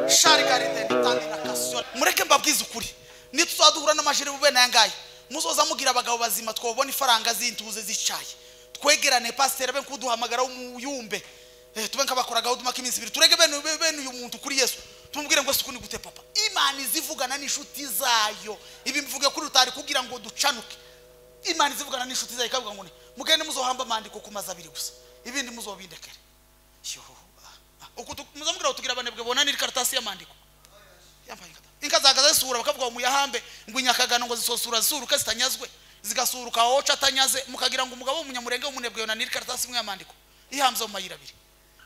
Sharigaride nitandi na kasyo. Mureke mbabwize ukuri. Nituzaduhura n'amajire bube nangaye. Muzoza mugira abagabo bazima twobona ifaranga zintuze zicaye. Twegerane pasteur be kuduhamagara umuyumbe. Tube nkabakoraga uduma kiminsi ibiri. Turege bene uyu muntu kuri Yesu. Tumubwire ngo suku ni gute papa. Imana izivugana n'inshuti zayo. Ibi mvuge kuri rutari kugira ngo ducanuke. Imana izivugana n'inshuti zayo ikavuga ngo mugende muzohamba amandiko ku mazi abiri gusa. Ibindi muzobindekere. Uko muzamubwira utugira abanebwe bona ni karatasi y'amandiko. Yambaye ingata. Inka zagaza zisura bakavuga ngo muyahambe ngo inyakagano ngo zisosura zisuruka zitanyazwe zigasuruka woca atanyaze mukagira ngo umugabo w'umunyamurenge w'umunebwe yona ni karatasi imwe y'amandiko. Ihamze mu mayira abiri.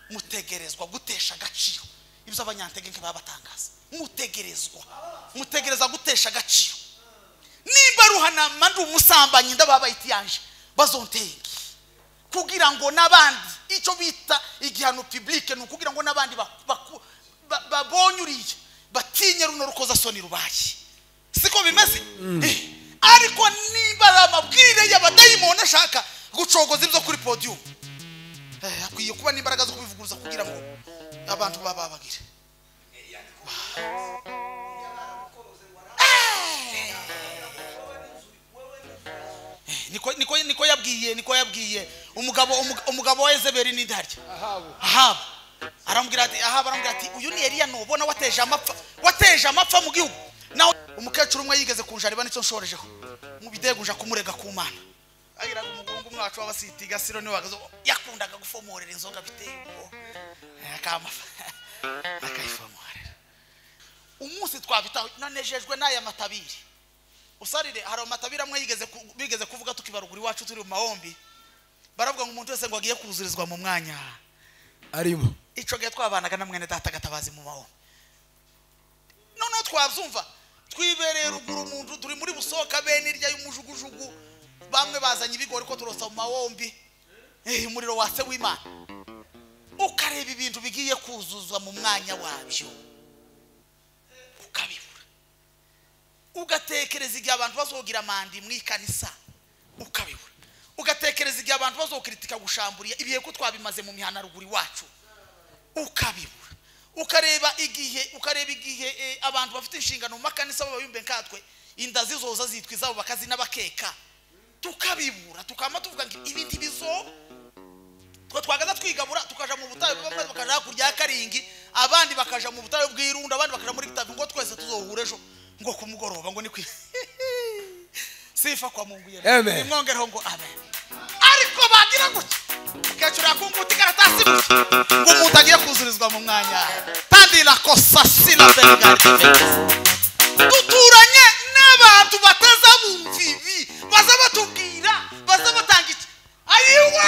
Mutegerezwa gutesha agaciro ibyo abanyantege nke babatangaza. Mutegereza gutesha agaciro. Nimba ruhanama ndi umusambanyi ndababayiti yanje bazontenge kugira ngo nabandi icyo bita igihano public ni ukugira ngo nabandi babonyuriye batinye runo rukoza soni rubaye. Siko bimeze? Ariko nimba amabwire y'abadayimoni ashaka gucogoza ibyo kuri podium, akwiye kuba n'imbaraga zo kubivuguruza kugira ngo abantu bababagire. Niko yabwiye umugabo wa Yezebeli ni ndarya Ahabu. Arambwira ati Ahabu arambwira ati uyu ni Eliya nubona wateje amapfa mu gihugu. Naho umukecuru umwe yigeze kunjariba nicyo nshorejeho mu bideguja kumurega ku Mana. Agiraga umugungu mwacu w'abasitiga siro ni wagazo yakundaga gufomorera inzoga biteye ubwo akamafa akayifomorera. Umunsi twabitaho nanejejwe n'aya matabiri. Usarire hari amatabiri amwe bigeze kuvuga tukibarugura iwacu turi mu mahombi. Baravuga ngo umuntu wese ngo agiye kuzurizwa mu mwanya arimo. Ico gihe twabanaga na mwene data Gatabazi mu mahombi. None twabyumva twibereye ruguru umuntu turi muri busoka bene irya y'umujugujugu. Bamwe bazanye ibigori ko turosa mu mahombi. Umuriro wase w'Imana. Ukareba ibintu bigiye kuzuzwa mu mwanya wabyo. Ukabibura. Ugatekereza igihe abantu bazogira amandi mu ikanisa. Ukabibura. Ugatekereza igihe abantu bazokritika gushamburiya ibihe ko twabimaze mu mihana ruguru iwacu. Ukabibura. Ukareba igihe abantu bafite inshingano mu makanisa babayumbe nkatwe inda zizoza zitwa izabo bakazina bakeka. Tukabibura tukama tuvuga ngo ibindi bizo twe twagaza twigabura tukaja mu butayu bamwe bakaja kurya karingi abandi bakaja mu butayu bw'irunda abandi bakaja muri kitavu ngo twese tuzohura ejo ngo kumugoroba ngo ni kwi sifa kwa Mungu yenu. Nimwongereho ngo amen. Ariko bagira gutya kecura kunguti karatasi ngo umuntu agiye kuzurizwa mu mwanya tandi la kosa sila bengarde. Duturanye n'abantu bataza bumva ibi baza batubwira baza batanga iki ayiwa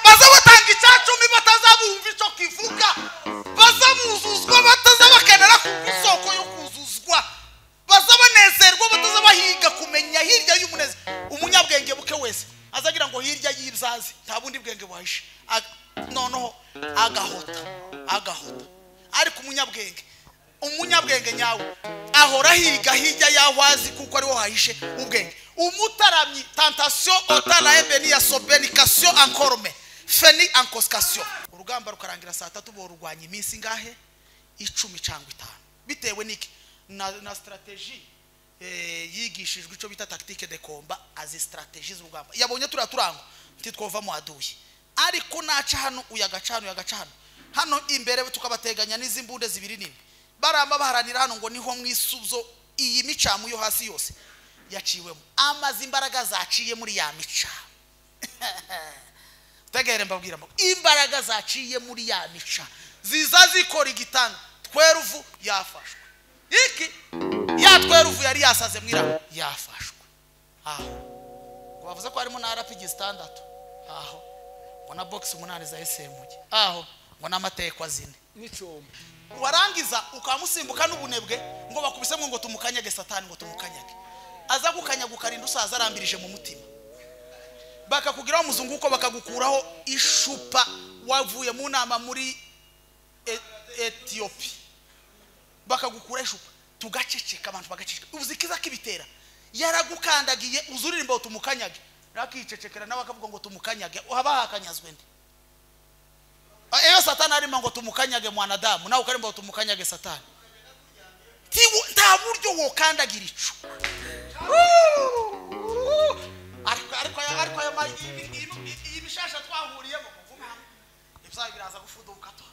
baza batanga icyacumi bataza bumva icyo kivuga baza buzuzwa bataza bakenera ku isoko yo kuzuzwa baza banezerwa bataza bahiga kumenya hirya y'umunezero. Umunyabwenge buke wese azagira ngo hirya y'ibyazi nta bundi bwenge buhishe noneho agahota. Ariko umunyabwenge nyawe ahora higa hirya y'aho azi kuko ariho hahishe ubwenge. Umutaramyi tentation otala ebeni ya sobenikation encorme feni encoscation. Urugamba rukarangira saa 3 borurwanya iminsi ngahe 10 cyangwa 5 bitewe niki na strategie yigishijwe ico bita tactique de combat azi strategie z'urugamba. Yabonye turiya turango ntitwova mu aduye ariko naca hano uyagaca hano uyagaca hano hano imbere tukabateganya n'izimbunde zibiri nini baramba baharanira hano ngo niho mwisuzo iyi micamu yo hasi yose yaciwemo amazi imbaraga zaciye muri ya mica. Tegere mbabwira ngo imbaraga zaciye muri ya mica ziza zikora igitanga tweruvu yafashwe. Iki ya tweruvu yari yasaze mwira yafashwe. Aho ngo bavuze ko harimo na RPG 6 aho ngo na box 8 za SMG aho ngo n'amatekwa zine n'icombe. Warangiza ukamusimbuka n'ubunebwe ngo bakubisemo ngo tumukanyage satani ngo tumukanyage. Aza gukanyaga ukarinda usaza arambirije mu mutima. Bakakugiraho umuzunguko bakagukuraho ishupa wavuye mu nama muri Ethiopia. Bakagukura ishupa tugaceceka abantu bagaceceka. Ubuzikiza kibitera. Yaragukandagiye uzuririmba ngo tumukanyage. Rakicecekera nawe akavuga ngo tumukanyage. Haba hakanyazwe nde? Iyo Satani arimo ngo tumukanyage mwanadamu, nawe ukarimo ngo tumukanyage Satani. Nta buryo wokandagira icu. Ariko ayo iyi mishasha twahuriyemo ibyaye biraza gufuduka to.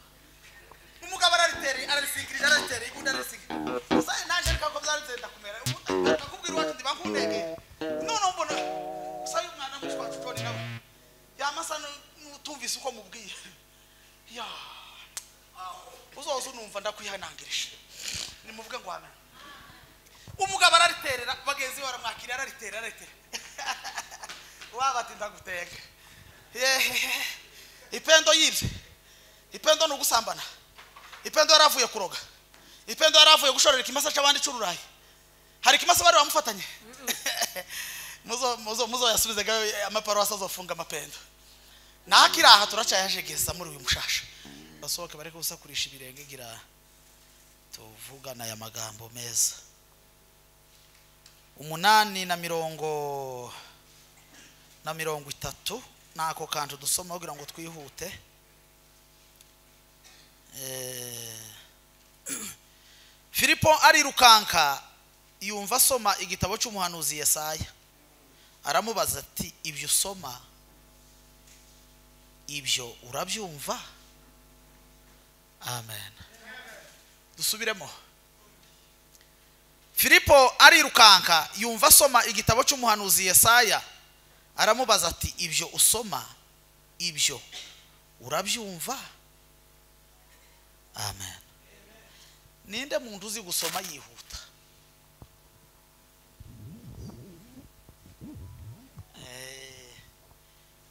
Umugabo araritere, ararisikirije, araritere, undi ararisikirije. Usaye naje ariko ko byarenzenda kumera. Akubwira wacu ndiba nkunege. None mbona usaye umwana mushwa tutoni nawe. Yamasa nutumvise uko mubwiye. Ya. Uzoza unumva ndakwihanangirije. Nimuvuge ngo amen. Umugabo arariterera, bagenzi baramwakira, arariterera, arariterera. Waba ndaguteka. Ipendo yibye. Ipendo no gusambana. Ipendo yaravuye kuroga. Ipendo yaravuye gushorera ikimasa cy'abandi cururayi. Hari ikimasa bari bamufatanye. Muzo yasubize amaparuwasi azofunga amapendo. Nakiraha turacyayajegeza muri uyu mushasha. Basohoke bareke gusakurisha ibirenge gira tuvugana aya magambo meza. 8:30 nako kantu dusoma kugira ngo twihute. Filipo arirukanka yumva asoma igitabo cy'umuhanuzi Yesaya. Aramubaza ati ibyo usoma ibyo urabyumva? Amen. Dusubiremo. Filipo arirukanka yumva asoma igitabo cy'umuhanuzi Yesaya. Aramubaza ati ibyo usoma ibyo urabyumva? Amen. Ninde muntu uzi gusoma yihuta?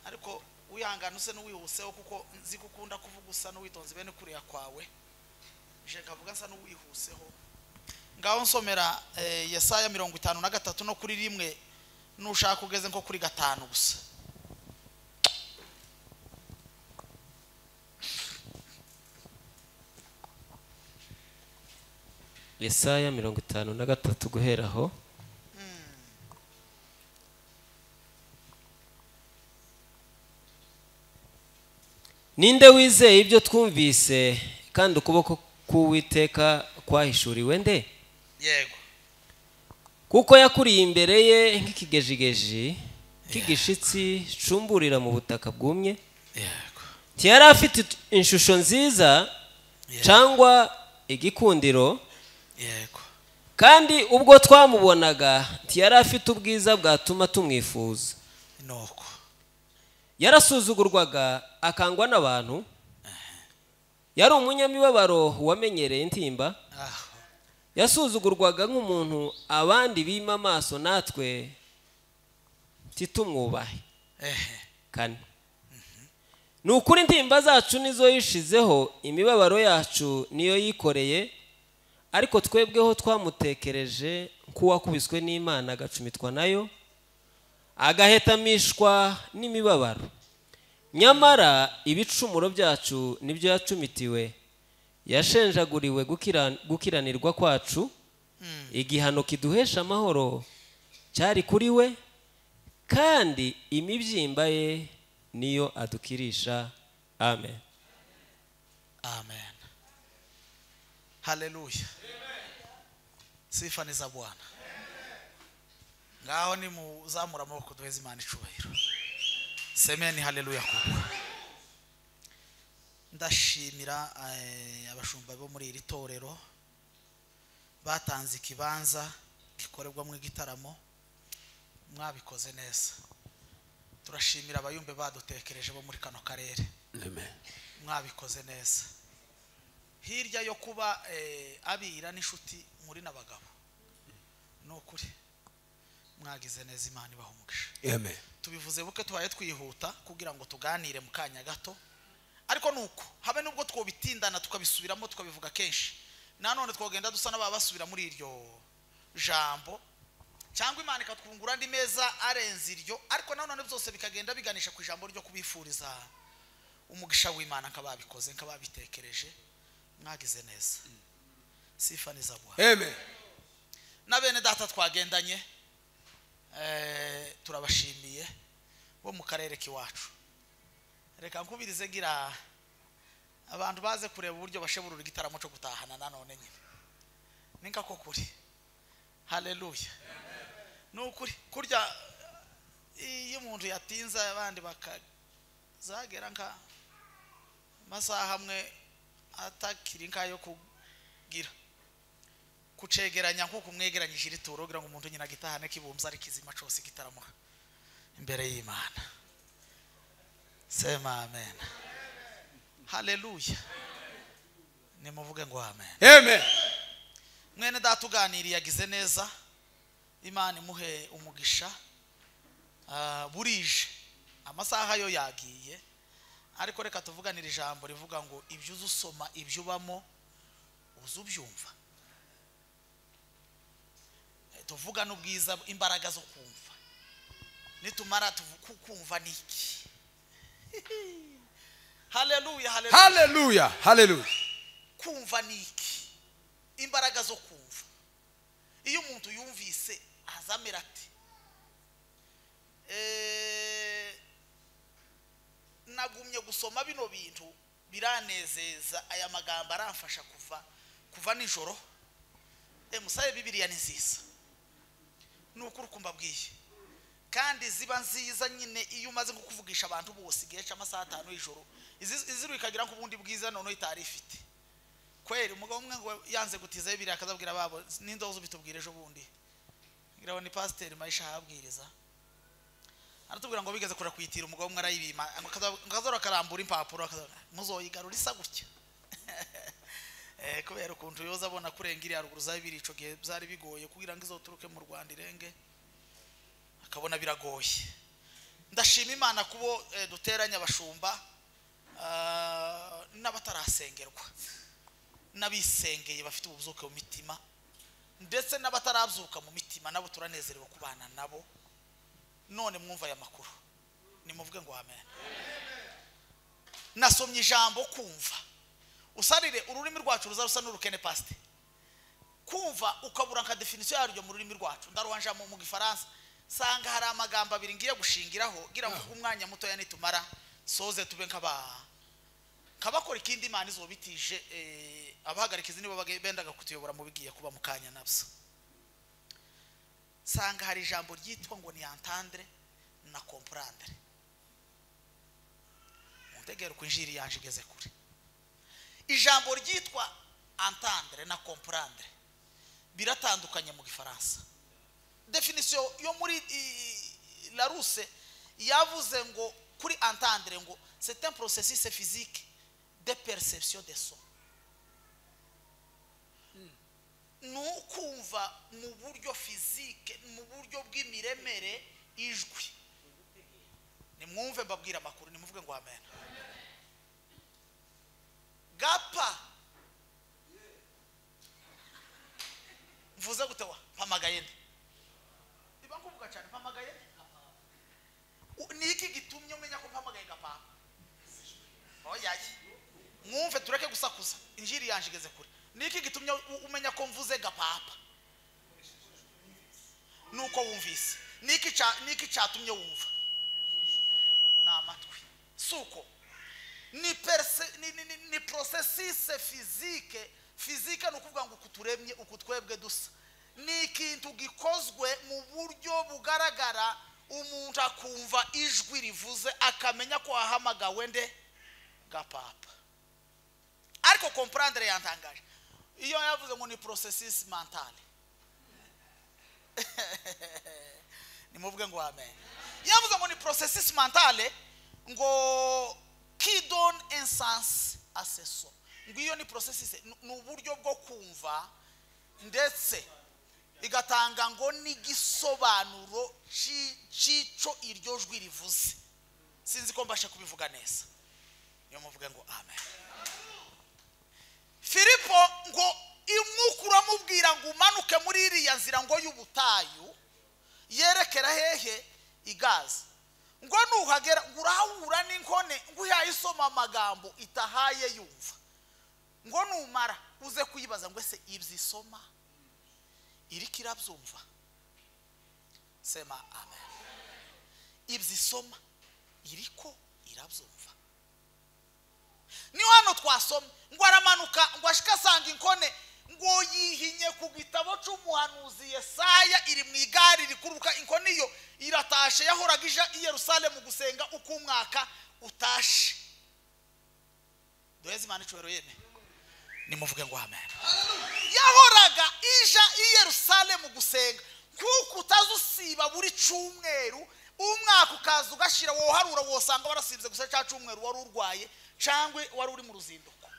Ariko wihangana use n'uwihuseho kuko nzi gukunda kuvuga usa n'uwitonze bene kuriya kwawe. Je nkavuga nsa n'uwihuseho. Ngaho nsomera Yesaya 53 no kuri 1 nushaka ugeze nko kuri 5 gusa. Yesaya 53 guhera aho. Ninde wizeye ibyo twumvise kandi ukuboko k'Uwiteka kwahishuriwe nde? Yego. Kuko yakuriye imbere ye nk'ikigejigeji k'igishitsi cumburira mu butaka bwumye. Yego. Ntiyari afite inshusho nziza cyangwa igikundiro. Yego. Kandi ubwo twamubonaga ntiyari afite ubwiza bwatuma tumwifuza. Nuko yarasuzugurwaga akangwa n'abantu. Yari umunyamibabaro wamenyereye intimba. Yasuzugurwaga nk'umuntu abandi bima amaso natwe titumwubahe. Kane. Ni ukuri intimba zacu nizo yishizeho, imibabaro yacu niyo yikoreye, ariko twebweho twamutekereje nk'uwakubiswe n'Imana agacumitwa nayo, agahetamishwa n'imibabaro. Nyamara ibicumuro byacu nibyo yacumitiwe, yashenjaguriwe gukiranirwa kwacu. Igihano kiduhesha amahoro cyari kuri we, kandi imibyimba ye niyo adukirisha. Amen. Amen. Haleluya. Sifa ni za Bwana. Ngaho ni muzamura amaboko duheze Imana icubahiro. Semeni haleluya kubwa. Ndashimira abashumba bo muri iri torero batanze ikibanza gikorerwamo igitaramo, mwabikoze neza. Turashimira abayumbe badutekereje bo muri kano karere. Amen. Mwabikoze neza. Hirya yo kuba abira n'inshuti muri nabagabo. Nukuri mwagize neza, Imana ibaha umugisha. Amen. Tubivuze buke tubaye twihuta kugira ngo tuganire mu kanya gato, ariko nuko habe nubwo twobitindana tukabisubiramo tukabivuga kenshi, nanone twogenda dusa n'ababasubira muri iryo jambo, cyangwa Imana ikatwungura andi meza arenze iryo, ariko nanone byose bikagenda biganisha ku ijambo ryo kubifuriza umugisha w'Imana nk'ababikoze nk'ababitekereje. Mwagize neza. Sifa ni za Bwana. Amen. Na bene data twagendanye turabashimiye bo mu karere kiwacu. Reka nkubirize gira Abantu baze kureba uburyo basheburura igitaramo cyo gutahana nanone nyine. Ninka ko kuri. Haleluya. Nukuri kurya iyo umuntu yatinze abandi bakazagera nka masaha amwe atakiri nkayo kugira kucegeranya nkuko umwegeranyije irituro kugira ngo umuntu nyina gitahane kibumza ari kizima cyose gitaramo imbere y'Imana. Sema amen. Haleluya. Nimuvuge ngo amen. Amen. Mwene datuganiriye yagize neza. Imana imuhe umugisha. Burije amasaha yo yagiye, ariko reka tuvuganire ijambo rivuga ngo ibyo uzusoma ibyo ubamo uzubyumva. Tuvuga n'ubwiza imbaraga zo kumva. Nitumara tuvukumva niki? Haleluya, haleluya. Haleluya, haleluya. Kumva niki? Imbaraga zo kumva. Iyo umuntu yumvise azamera ati nagumye gusoma bino bintu biranezeza, aya magambo aramfasha kuva nijoro. Musaye Bibiliya ni nziza, nukuri kumbabwiye, kandi ziba nziza nyine iyo umaze kukuvugisha abantu bose igihe cy'amasaha 5 y'ijoro iziru ikagira ko ubundi bwiza none itari ifite. Kweri umugabo umwe ngo yanze gutiza Bibiliya akazabwira babo n'indozo bitubwire ejo bundi, ngira ni pasteur Maisha habwiriza aratubwira ngo bigeze kura kwitira umugabo umwe arayibima akazora karambura impapuro muzoyigarura isa gutya. Kubera ukuntu yoza abona kurenga iri haruguru za bibiri ico gihe byari bigoye kugira ngo izoturuke mu Rwanda irenge, akabona biragoye. Ndashima Imana kubo duteranya abashumba n'abatarasengerwa n'abisengeye bafite ubuzuke mu mitima, ndetse n'abatarabyuka mu mitima nabo turanezerewe kubana nabo. None mwumva aya makuru nimuvuge ngo amen. Nasomye ijambo kumva. Usarire ururimi rwacu ruza n'urukene pasite. Kumva ukabura nka definition yaryo mu rurimi rwacu. Ndaruhanja mu Gifaransa sanga hari amagambo abiri ngiye gushingiraho ngira ngo umwanya muto ya nitumara soze tube nkabakora ikindi Imana izobitije abahagarikizi nibo bendaga kutuyobora mu bigiye kuba mukanya nabyo. Sanga hari ijambo ryitwa ngo ni entendre na comprendre. Muntegere ku injiri yanje igeze kure. Ijambo ryitwa entendre na comprendre biratandukanye mu Gifaransa. Definition yo muri Larousse yavuze ngo kuri entendre ngo c'est un processus physique de perception des sons. Nukumva mu buryo physique, mu buryo bw'imiremere ijwi. Nimwumve mbabwira amakuru, nimuvuge ngo amen. Gapa mvuze gute wa mpamagaye nde? Niba nkuvuga cyane mpamagaye nde? Niki gitumye umenya ko mpamagaye gapapa? Oya, mwumve tureke gusakuza, injiri yanje igeze kure. Niki gitumye umenya ko mvuze gapapa? Nuko wumvise. Niki cyatumye wumva? Na amatwi. Suko ni processus physique. Physique ni ukuvuga ngo kuturemye ukutwebwe dusa. Ni ikintu gikozwe mu buryo bugaragara, umuntu akumva ijwi rivuze akamenya ko ahamagawe nde? Gapapa. Ariko comprendre yantangaje. Iyo yavuze ngo ni processus mental. Nimuvuge ngo amen. Yavuze ngo ni processus mental ngo qui donne un sens à ce son. Ngo iyo ni processus, ni uburyo bwo kumva ndetse igatanga ngo n'igisobanuro c'ico iryo jwi rivuze. Sinzi ko mbasha kubivuga neza. Niyo muvuge ngo amen. Filipo ngo imwuka uramubwira ngo umanuke muri iriya nzira ngo y'ubutayu yerekera hehe? I Gaza. Ngo nuhagera ngo urahura n'inkone ngo yayisoma amagambo itahaye yumva. Ngo numara uze kuyibaza ngo ese ibyisoma iriko irabyumva? Sema amen. Ibyisoma iriko irabyumva. Ni hano twasomye ngo aramanuka ngo ashika asanga inkone ngo yihinye ku gitabo cy'umuhanuzi Yesaya iri mu igare rikuruka. Inkone iyo iratashe, yahoraga ija i Yerusalemu gusenga uko umwaka utashe. Duheze Imana icubahiro yeme, nimuvuge ngo amen. Yahoraga ija i Yerusalemu gusenga kuko utazusiba buri cyumweru, umwaka ukaza ugashira woharura wosanga warasibye gusa cya cyumweru wari urwaye cyangwa wari uri mu ruzinduko.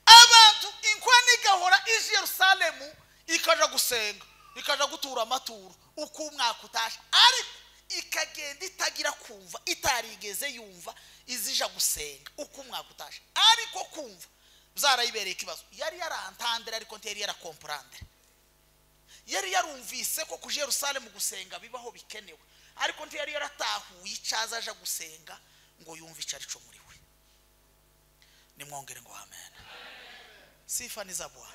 Abantu inkone igahora ije Yerusalemu ikaja gusenga, ikaja gutura amaturo uko umwaka utashe, ariko ikagenda itagira kumva, itarigeze yumva izija gusenga uko umwaka utashe, ariko kumva byarayibereye ikibazo. Yari yarantandera ariko ntiyari yarakomprandera. Yari yarumvise ko kuja Yerusalemu gusenga bibaho bikenewe, ariko ntiyari yaratahuye icaza aja gusenga ngo yumve icari co muri we. Nimwongere ngo amen. Sifa ni za Bwana.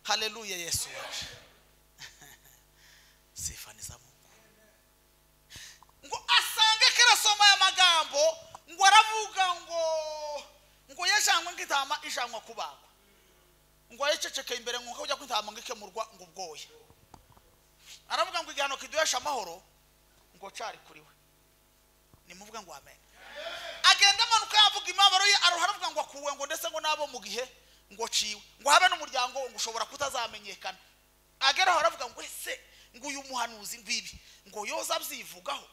Haleluya, Yesu waje. Sifa ni za Mungu. Ngo asange kirasoma ya magambo ngo aravuga ngo yajangwe ngitama ijangwa kubagwa, ngo ayiceceke imbere ngo kujya kwintama ngikemurwa ngo ubwoya. Aravuga ngo igihano kiduhesha amahoro ngo cari kuri we. Nimuvuga ngo amen. Agenda amanuka yavuga imibabaro ye, aravuga ngo akuwe ngo ndetse ngo nabo mu gihe ngo ciwe ngo habe n'umuryango ngo ushobora kutazamenyekana. Ageraho aravuga ngo ese ngo uyu muhanuzi ngwibi ngo yoza abyivugaho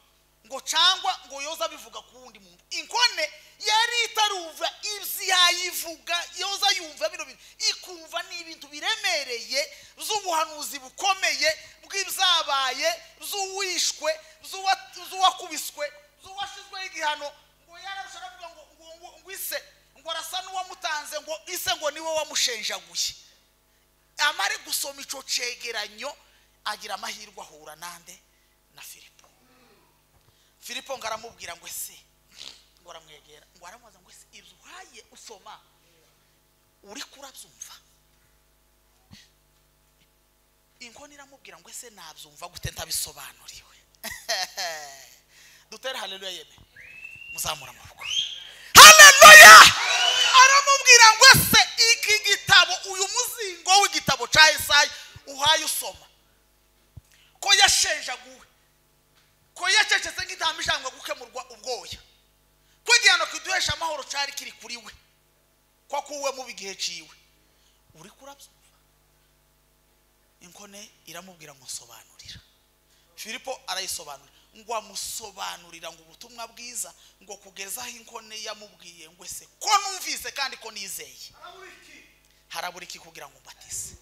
ngo cyangwa ngo yoza abivuga ku wundi muntu. Inkone yari itaruva ibyayivuga, yoza yumva bino bintu ikumva ni ibintu biremereye z'ubuhanuzi bukomeye bw'ibyabaye, z'uwishwe, z'uwakubiswe, z'uwashizweho igihano. Ngo yararusha aravuga ngo ise ngo arasa n'uwamutanze, ngo ise ngo niwe wamushenjaguye. Amare gusoma ico cegeranyo agira amahirwe ahura nande na Filipo. Filipo ngo aramubwira ngo ese, ngo aramwegera ngo aramubaza ngo ese ibyo uhaye usoma uri kurabyumva? Inkoni iramubwira ngo ese nabyumva gute ntabisobanuriwe? Dutere haleluya yeme, muzamura amaboko. Haleluya! Aramubwira ngo ese iki gitabo, uyu muzingo w'igitabo ca Yesaya uhaye usoma, ko yashenjaguwe, ko yacecetse nk'intama ijangwa gukemurwa ubwoya, ko igihano kiduhesha amahoro cari kiri kuri we, ko akuwe mu bigihe ciwe, uri kurabyumva? Inkone iramubwira ngo nsobanurira. Filipo arayisobanurira, ngo amusobanurira ngo ubutumwa bwiza, ngo kugeza aho inkone yamubwiye ngo ese ko numvise kandi ko nizeye, harabura iki kugira ngo mbatise?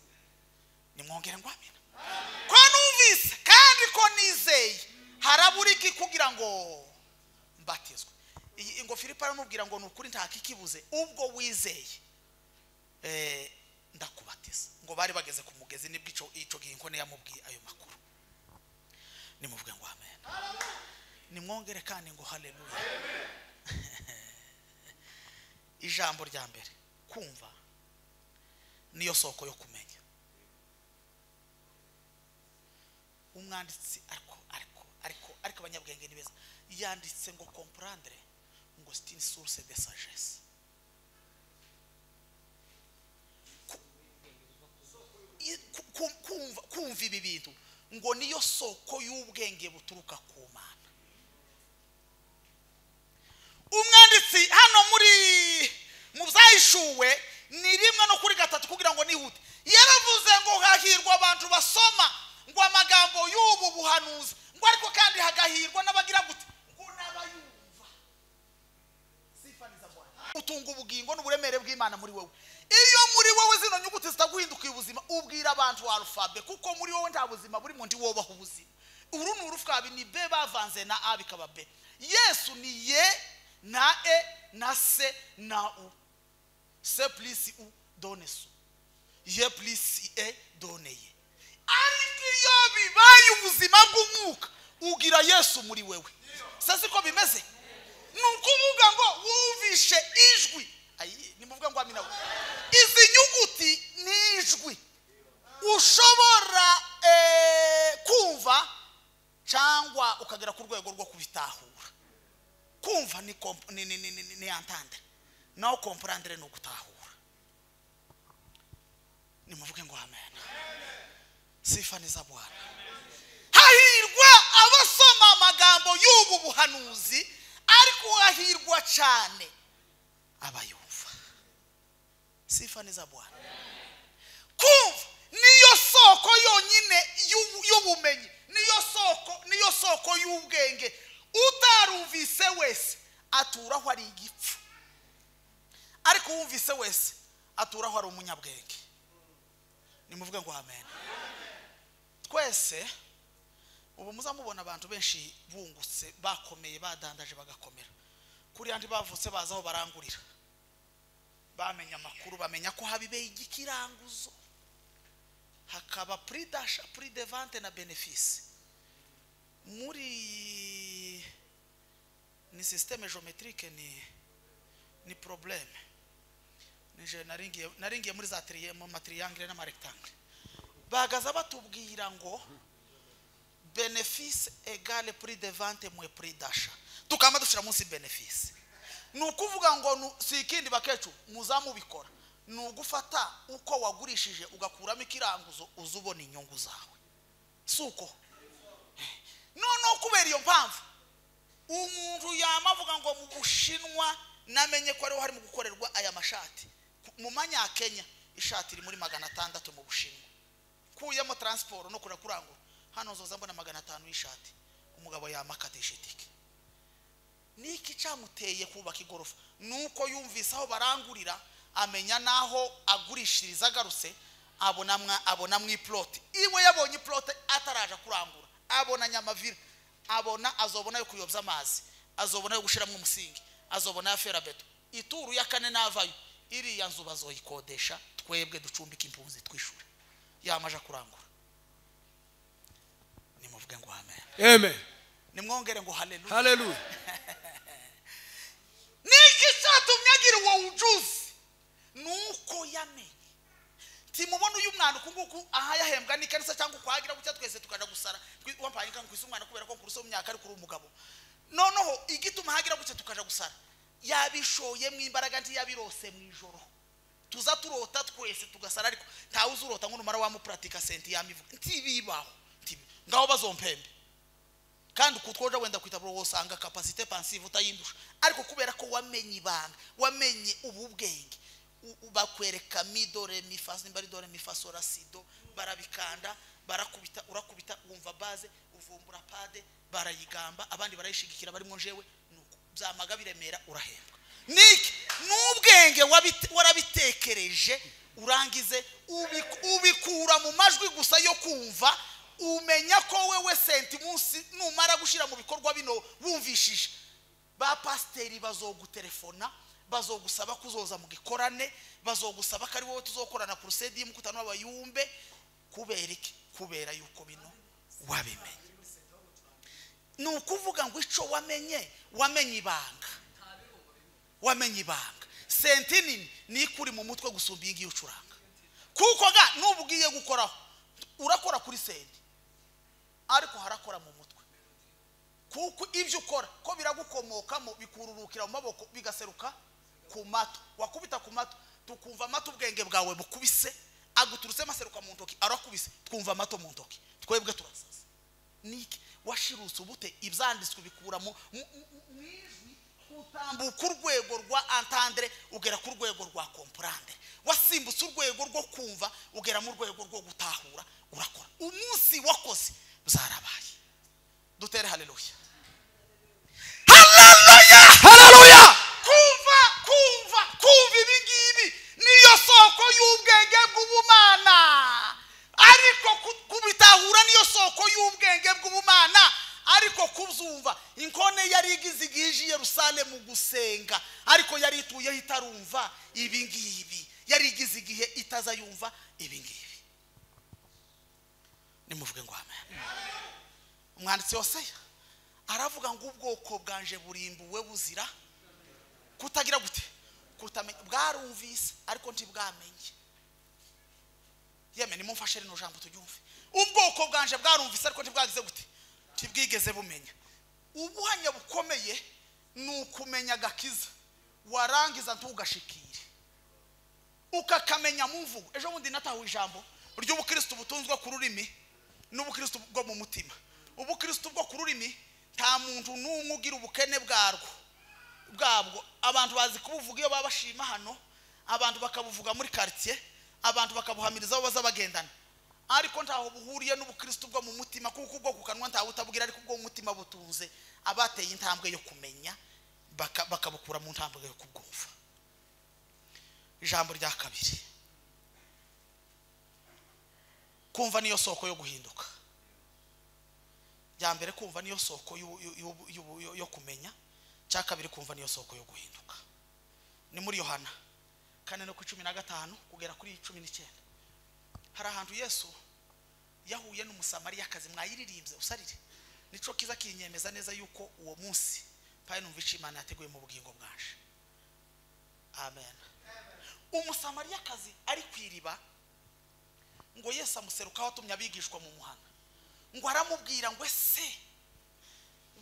Nimwongere ngo amina. Ko numvise kandi ko nizeye, harabura iki kugira ngo mbatizwe? Ngo Filipo aramubwira ngo nukuri nta kikibuze, ubwo wizeye ndakubatiza. Ngo bari bageze ku mugezi nibwo ico gihe inkone yamubwiye ayo makuru. Nimuvuge ngo amen. Nimwongere kandi ngo haleluya. Ijambo rya mbere, kumva niyo soko yo kumenya. Umwanditsi ariko abanyabwenge ni beza, yanditse ngo comprendre ngo c'est une source de sagesse. Kumva ibi bintu ngo niyo soko y'ubwenge buturuka ku Mana. Umwanditsi hano muri mu byahishuwe ni 1 no kuri 3 kugira ngo nihute, yaravuze ngo hahirwa abantu basoma ngo amagambo y'ubu buhanuzi, ngo ariko kandi hagahirwa n'abagira gute ngo n'abayumva. Sifa ni za Bwana. Utunga ubugingo n'uburemere bw'Imana muri wewe. Iyo muri wewe zino nyuguti zitaguhinduka ubuzima, ubwira abantu alphabet, kuko muri wowe nta buzima buri mu ndi wobaho ubuzima. Uru ni urufwabi, ni B bavanze na A bikaba B. Yesu ni ye na E na C na U. C plus U donne su. Ye plus E donne ye. Ariko iyo bibaye ubuzima bw'umwuka ugira Yesu muri wewe. Sasa ko bimeze? Ni ukuvuga ngo wumvishe ijwi. Ayi, nimuvuga ngo amina. Izi nyuguti ni ijwi ushobora kumva cyangwa ukagera ku rwego rwo kubitahura. Kumva Kumva ni ni entendre, naho comprendre ni ugutahura. Nimuvuge ngo amen. Sifa ni za Bwana. Hahirwa abasoma amagambo y'ubu buhanuzi, ariko hahirwa cyane abayumva. Sifa ni za Bwana. Kumva niyo soko yonyine y'ubumenyi, niyo soko y'ubwenge. Utarumvise wese aturaho ari igipfu, ariko uwumvise wese aturaho ari umunyabwenge. Nimuvuge ngo amen. Twese ubu muzamubona abantu benshi bungutse, bakomeye, badandaje bagakomera. Kuri andi bavutse bazaho barangurira, bamenya amakuru, bamenya ko habibeye igikiranguzo, hakaba prix d'achat, prix de vente na bénéfice. Muri ni système géométrique ni problème. Nije naringiye muri za mu triangle na rectangle. Bagaza batubwira ngo bénéfice égale prix de vente moins prix d'achat. Tukama dushira munsi bénéfice. Nukuvuga ngo si ikindi bakecu muzamubikora, nugufata uko wagurishije ugakuramo ikiranguzo uzubona inyungu zawe. Suko no kubera iyo mpamvu umuntu yamavuga ngo mu Bushinwa namenye ko ariho hari mu gukorerwa aya mashati. Mu manya Kenya ishati iri muri 600 mu Bushinwa, kuyemo transport no kurangura hano nzoza mbona 500 y'ishati. Umugabo yamakatisha itike. Niki cyamuteye kubaka igorofa? Nuko yumvise aho barangurira, amenya naho agurishiriza agarutse, abona mu plot. Iwe yabonye plot ataraja kurangura, abona nyamavira, abona azobona yo kuyobza amazi, azobona yo gushiramo umusingi, azobona ya ferabeto. Ituru ya kane navayo iriya nzu bazoyikodesha, twebwe ducumbika impunzi twishure. Yamaje kurangura. Nimuvuge ngo amen. Amen. Nimwongere ngo haleluya. Haleluya. Niki cyatumye agira uwo ujuzi? Nuko yamenye. Timubona uyu mwana ukunguku aha yahembwa n'ikanisa cyangwa kwagira gutya twese tukaja gusara. Wampaye inka kwisa umwana kubera ko nkuruso mu myaka ari kuri umugabo. Noneho igituma hagira gutya tukaja gusara, yabishoye mu imbaraga nti yabirose mu ijoro. Tuza turota twese tugasara, ariko ntawe uzurota ngo numara wamupratika senti yamivuga ntibibaho. Ngaho bazompembe. Kandi kutwoja wenda kwitabro wosanga capacité pensive utayindusha, ariko kubera ko wamenye ibanga, wamenye ububwenge, bakwereka mi do re mi fa, nimba ari do re mi fa sol la si do, barabikanda, barakubita, urakubita wumva base, uvumbura pade, barayigamba, abandi barayishigikira barimo njewe, nuko byamaga biremera urahembwa. Niki nubwenge warabitekereje, urangize ubikura mu majwi gusa yo kumva, umenya ko wewe senti munsi numara gushira mu bikorwa bino wumvishije. Ba pasteri bazogutelefona, bazogusaba kuzoza mu gikorane, bazogusaba ko ari wowe tuzokorana crusade y'umukutano w'abayumbe. Kubera iki? Kubera yuko bino wabimenye. Nukuvuga ngo ico wamenye, wamenye ibanga. Wamenye ibanga. Senti nini ni kuri mu mutwe gusumba ingi ucuranga. Kuko ga nubwiye gukoraho, urakora kuri senti, ariko harakora mu mutwe. Kuko ibyo ukora ko biragukomokamo, bikururukira mu maboko, bigaseruka ku mato. Wakubita ku mato tukumva amato, ubwenge bwawe bukubise, aguturutse maseruka mu ntoki, arakubise twumva amato mu ntoki, twebwe turasaza. Niki washirutse ubute ibyanditswe bikura mu ijwi, utambuka urwego rwa entendre ugera ku rwego rwa comprendre. Wasimbutse urwego rwo kumva ugera mu rwego rwo gutahura, urakora. Umunsi wakoze byarabaye. Dutere haleluya. Haleluya! Haleluya! Kumva, kumva, kumva ibi ngibi niyo soko y'ubwenge bw'ubumana. Ariko kubitahura niyo soko y'ubwenge bw'ubumana. Ariko kubyumva, inkone yari igize igihe ije i Yerusalemu gusenga, ariko yari ituyeho itarumva ibi ngibi. Yari igize igihe itazayumva ibi ngibi. Nimuvuge ngo amen. Umwanditsi Hoseya aravuga ngo ubwoko bwanje burimbuwe buzira kutagira gute, kutamenya. Bwarumvise ariko ntibwamenye. Yeme nimumfashe rino jambo turyumve. Ubwoko bwanje bwarumvise ariko ntibwagize gute, ntibwigeze bumenya. Ubuhanya bukomeye Ni ukumenya agakiza warangiza ntugashikire, ukakamenya mu mvugo. Ejo bundi natahuye ijambo ry'ubukristo butunzwe ku rurimi n'ubukristo bwo mu mutima. Ubukristo bwo ku rurimi nta muntu n'umwe ugira ubukene bwarwo bwabwo. Abantu bazi kubuvuga iyo babashima hano, abantu bakabuvuga muri quartier, abantu bakabuhamiriza aho baza bagendana, ariko ntaho buhuriye n'ubukristo bwo mu mutima, kuko ubwo ku kanwa ntawe utabwira, ariko ubwo mu mutima butunze abateye intambwe yo kumenya bakabukura mu ntambwe yo kubwumva. Ijambo rya kabiri, kumva niyo soko yo guhinduka. Rya mbere, kumva niyo soko yo kumenya. Cya kabiri, kumva niyo soko yo guhinduka. Ni muri Yohana 4:15 kugera kuri 19. Hari ahantu Yesu yahuye n'Umusamariyakazi, mwayiririmbye usarire, nico kiza kinyemeza neza yuko uwo munsi paye numva ico Imana yateguye mu bugingo bwanje. Amen. Umusamariyakazi ari kwiriba, ngo Yesu amuserukaho atumye abigishwa mu muhana, ngo aramubwira ngo ese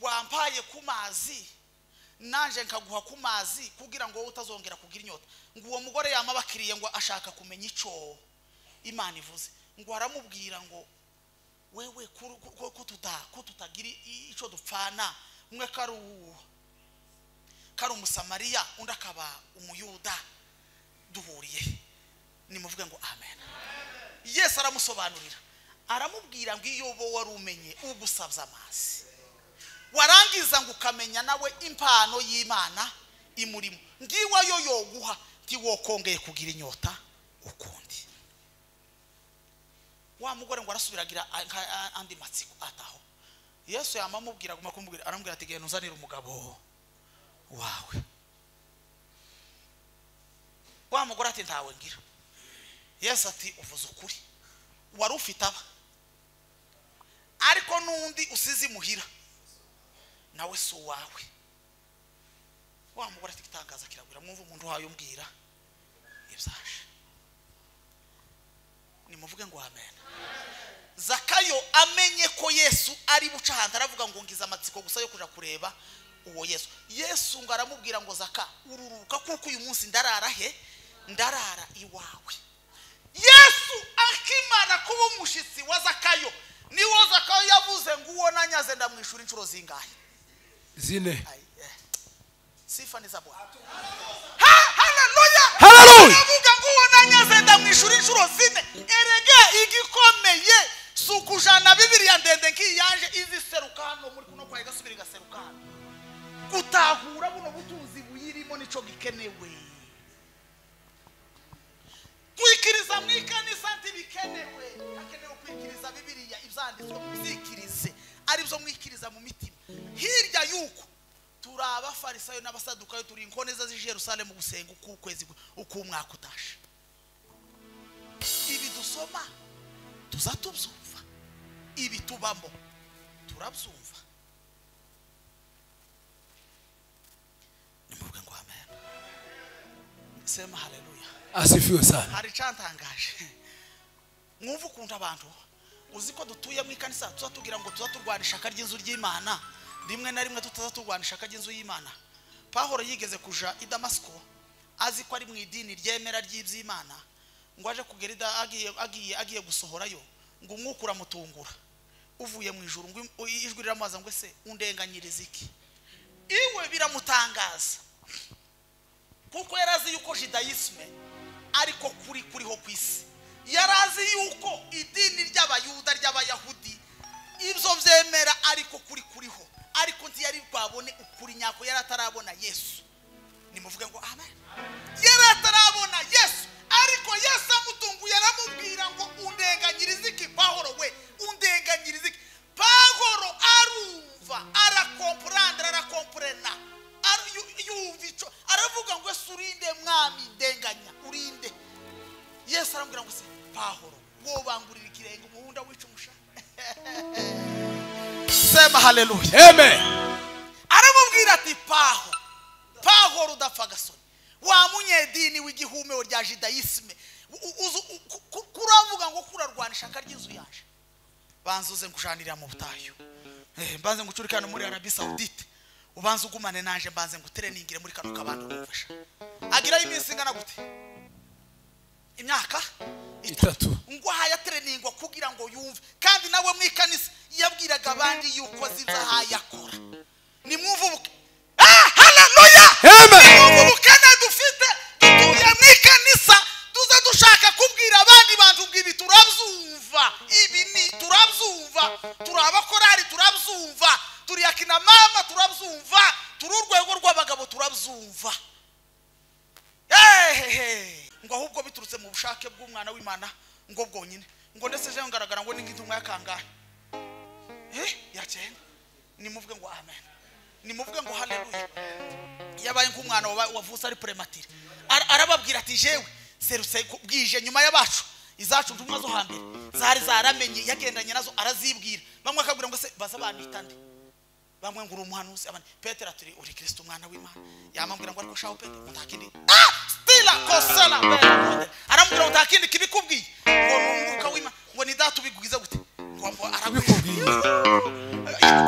wampaye ku mazi nanje nkaguha ku mazi kugira ngo wowe utazongera kugira inyota. Ngo uwo mugore yamabakiriye ngo ashaka kumenya ico Imana ivuze, ngo aramubwira ngo wewe ko tutagira ico dupfana, umwe kari Umusamariya undi akaba Umuyuda, duhuriye. Nimuvuge ngo amen. Yesu aramusobanurira, aramubwira ngo iyo bo wari umenye ugusabye amazi, warangiza ngo ukamenya nawe impano y'Imana imurimo, ngiwa yo yoguha ntiwokongeye kugira inyota ukundi. Wa mugore ngo arasubiragira andi matsiko ataho. Yesu yamamubwira guma kumubwira, aramubwira ati genda uzanire umugabo wawe. Wa mugore ati ntawe ngira. Yesu ati uvuze ukuri, wari ufite aba, ariko nundi usize imuhira nawe si uwawe. Wa mugore ati igitangaza kiragwira, mwumva umuntu wayo umbwira ibyaje. Nimuvuge ngo amen. Zakayo amenye ko Yesu ari buca ahantu, aravuga ngo ngize amatsiko gusa yo kuja kureba uwo Yesu. Yesu ngo aramubwira ngo Zaka, ururuka kuko uyu munsi ndarara he? Ndarara iwawe. Yesu akimara kuba umushitsi wa Zakayo, niwo Zakayo yavuze ngo uwo nanyaze ndamwishura inshuro zingahe? Zine. Sifa ni za Bwana. Haleluya. Haleluya. Aravuga ngo uwo nanyaze ndamwishura inshuro zine. Erega igikomeye sukujana Bibiliya ndende nkiyanje iziseruka hano muri kuno kwa igasubira igaseruka hano. Gutahura buno butunzi buyirimo nico gikenewe. Kwikiriza mu ikanisa ntibikenewe, hakenewe kwikiriza Bibiliya ibyanditswe muzikirize, aribyo mwikiriza mu mitima. Hirya yuko turi abafarisayo n'abasadukayo, turi inkoneza z'i Yerusalemu gusenga uko ukwezi uko umwaka utashe. Ibi dusoma tuzatubyumva, ibi tubamo turabyumva. Nimuvuge ngo amen. Sema haleluya. Asifiwe sana. Hari cyantangaje, mwumva ukuntu abantu uzi ko dutuye mu ikanisa tuzatubwira ngo tuzaturwana ishaka ry'inzu ry'Imana, rimwe na rimwe tutazaturwana ishaka ry'inzu y'Imana. Pawulo yigeze kuja i Damasiko azi ko ari mu idini ryemera ry'iby'Imana, ngo aje kugera agiye gusohorayo, ngo umwuka uramutungura uvuye mu ijuru, ngo ijwi riramubaza ngo ese undenganyiriza iki? Iwe biramutangaza, kuko yarazi yuko judayisme ariko kuri kuriho ku isi, yarazi yuko idini ry'abayuda ry'abayahudi ibyo byemera ariko kuri kuriho, ariko ntiyari bwabone ukuri nyako, yari atarabona Yesu. Nimuvuge ngo amen. Yari atarabona Yesu, ariko Yesu amutunguye aramubwira ngo undenganyiriza iki Pawulo we, undenganyiriza iki? Pawulo arumva, arakomprendre, arakomprena, yumva ico aravuga ngo ese urinde mwami ndenganya, urinde. Yesu aramubwira ngo se Pawulo wobangurira ikirenge umuhunda wica umusha. Sema haleluya. Amen. Aramubwira ati Pawulo udapfa gasoni, wa munyedini w'igihumeo rya judayisme, kuravuga ngo kurarwana ishaka ry'inzu yaje, banzuze ngujanirira mu butayu, mbanze ngucurikana muri Arabie Saoudite, Ubanze ugumane nanje mbanze ngutereningire muri kano kabando umfasha. Agira iminsi ingana gute? Imyaka 3. Ngo hayatereningwa kugira ngo yumve. Kandi nawe mu ikanisa yabwiraga abandi yuko aziza hayakora. Nimwumve ubuke. Ah, haleluya! Amen. Ubukene dufite dutuye mu ikanisa tuza dushaka kubwira abandi bantu ngo ibi turabyumva, ibi ni turabyumva, turi abakorari turabyumva, turi akina mama turabyumva, turi urwego rw'abagabo turabyumva. Ehehe, ngo ahubwo biturutse mu bushake bw'umwana w'Imana ngo bwonyine, ngo ndetse je ngaragara ngo n'ingitumwa yakangahe ya 9. Nimuvuge ngo amen, nimuvuge ngo haleluya. Yabaye nk'umwana wavutse ari prematire. Arababwira ati jewe serutse bwije nyuma y'abacu, izacu ntumwa zo hambere zari zaramenye, yagendanye nazo arazibwira. Bamwe akabwira ngo se baza bandita nde, bamwe ngo uri umuhanuzi, abandi Petero ati uri Kristo umwana w'Imana. Yamambwira ngo ariko shaho Petero ntakindi, stila kosela bela, aramubwira ngo ntakindi kibikubwiye, ngo ni umwuka w'Imana, ngo ni data ubigwiza gute, ngo arabikubwiye.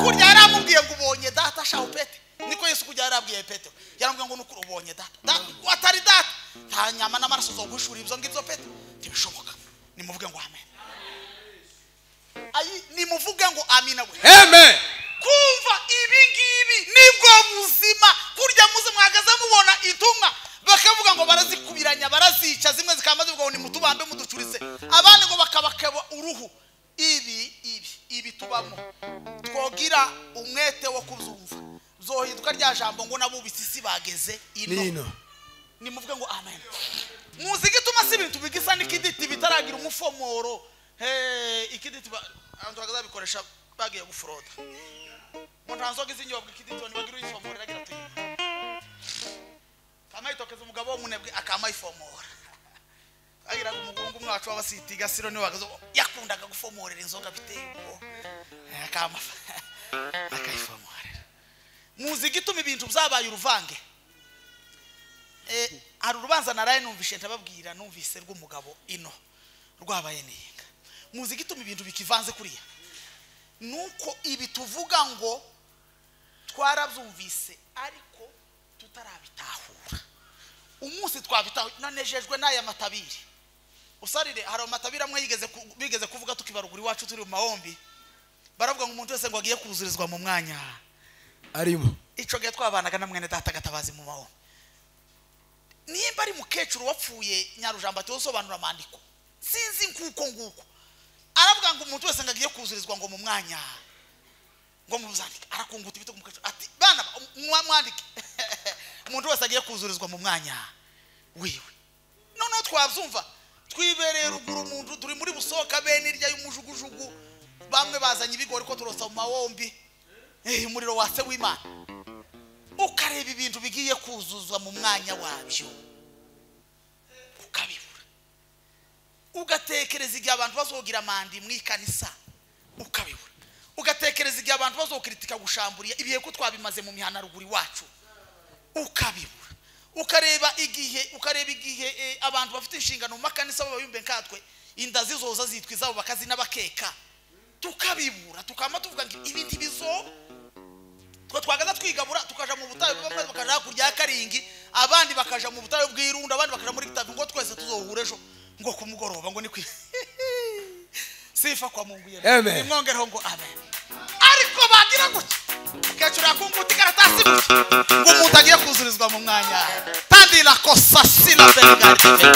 Kurya yaramubwiye ngo ubonye data shaho Petero. Niko Yesu kujya yarabwiye Petero, yaramubwiye ngo nukuri ubonye data, atari data nta nyama n'amaraso zo gushura ibyo ngibyo Petero ntibishoboka. Nimuvuge ngo amen. Ayi, nimuvuge ngo amina we. Amen. Kumva ibi ngibi nibwo buzima. Kurya muze mwagaza mubona intumwa bakavuga ngo barazikubiranya, barazica, zimwe zikama zivuga ngo nimutubambe muducuritse, abandi ngo bakabakeba uruhu. Ibi ibi ibi tubamo twogira umwete wo kubyumva, zohinduka rya jambo ngo nabubitse isi bageze ino. Nimuvuge ngo amen. Muzi gituma si ibintu bigisa n'ikiditi bitaragira umufomoro. Ikiditi abantu bakazabikoresha bagiye gufroda. Ngo nta nzoga izinyobwa ikiditi ntibagira uyifomora, iragira ati kamayitokeza umugabo w'umunebwe akamayifomora. Agira umugungu mwacu w'abasitiga siro ni wagazo yakundaga gufomorera inzoga biteye ubwo akayifomorera. Muzi gituma ibintu byabaye uruvange. Hari urubanza naraye numvishe ntababwira, numvise rw'umugabo ino rwabaye ninga. Muzi gituma ibintu bikivanze kuriya nuko ibi tuvuga ngo twarabyumvise ariko tutarabitahura. Umunsi twabitaho nanejejwe n'aya matabiri usarire. Hari amatabiri amwe bigeze kuvuga tukibarugura iwacu turi mu mahombi, baravuga ngo umuntu wese ngo agiye kuzurizwa mu mwanya arimo. Ico gihe twabanaga na mwene data Gatabazi mu mahombi, nimba ari mukecuru wapfuye Nyarujamba atosobanura amandiko sinzi nkuko nguko, aravuga ngo umuntu wese ngo agiye kuzurizwa ngo mu mwanya ngo muzandike. Arakunguta ibitego mukecuru ati bana mwandike umuntu wese agiye kuzurizwa mu mwanya wiwe. None twabyumva twibereye ruguru, umuntu turi muri busoka bene irya y'umujugujugu, bamwe bazanye ibigori ko turosa mu mawombi, umuriro wase w'Imana. Ukareba ibintu bigiye kuzuzwa mu mwanya wabyo ukabibura. Ugatekereza igihe abantu bazogira amandi mu ikanisa ukabibura. Ugatekereza igihe abantu bazokritika gushamburiya ibihe ko twabimaze mu mihana ruguru iwacu ukabibura. Ukareba igihe abantu bafite inshingano mu makanisa baba nkatwe, inda zizoza zitwa izabo bakazina bakeka, tukabibura. Tukama tuvuga ngo ibi ntibizoba. Twe twagaza twigabura tukaja mu butayu, bamwe bakaja hakurya ya Karingi, abandi bakaja mu butayu bw'Irunda, abandi bakaja muri Kitavi, ngo twese tuzohura ejo ngo kumugoroba ngo ni kwi sifa kwa Mungu yenu. Nimwongereho ngo amen. Ariko bagira gutya kecura kunguti karatasi gutya ngo umuntu agiye kuzurizwa mu mwanya tandira kosa sila belgarde